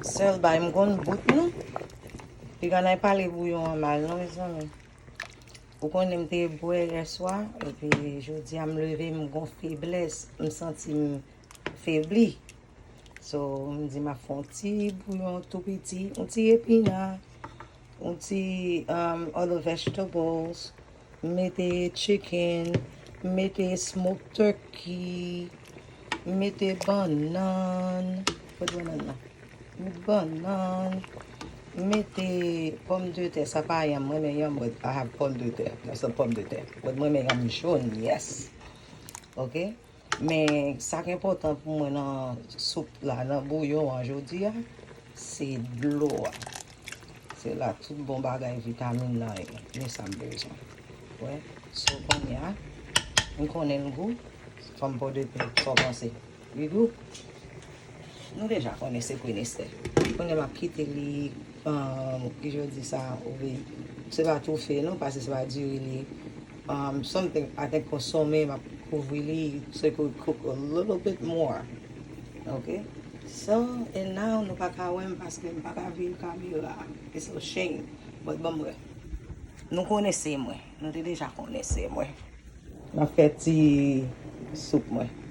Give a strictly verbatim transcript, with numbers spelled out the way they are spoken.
Sèl bay m konn bout nou. Piga n al pale bouyon an mal non, mezanmi. Ou konnen m te bwè yèswa, epi jodi a m leve m gon feblès, m santi m febli. So, m di m ap fè yon ti bouyon tou piti, yon ti epina, yon ti um, other vegetables, m mete chicken, m mete smoked turkey, m mete bannann, kot bannann nan? M met bannann, m mete pòmdetè, sa pa yanm, mwen renmen yanm, but I have pòmdetè, that's a pòmdetè, but mwen renmen yanm jòn, yes, ok. Men sa k enpòtan pou mwen nan soup la, nan bouyon an jodi a, se dlo a. Se la tout bon bagay vitamin nan ye. Men sa m bezwen. Wè, so kounye a, m konnen l gou. Fanm pote plen, sa w panse? Li gou? Nou deja konnen se prenesè. Kounye a m ap kite li, um, ki jan w di sa, ou vle, se pa toufe non, paske se pa diri li. Um, something I think konsome, m ap kouvri li, so it could cook a little bit more. Ok? So, and now nou pa ka wè m paske m pa ka vire kamera. It's a shame. But bon, bref. Nou konnen se mwen. Nou te deja konnen se mwen. M ap fè ti soup mwen.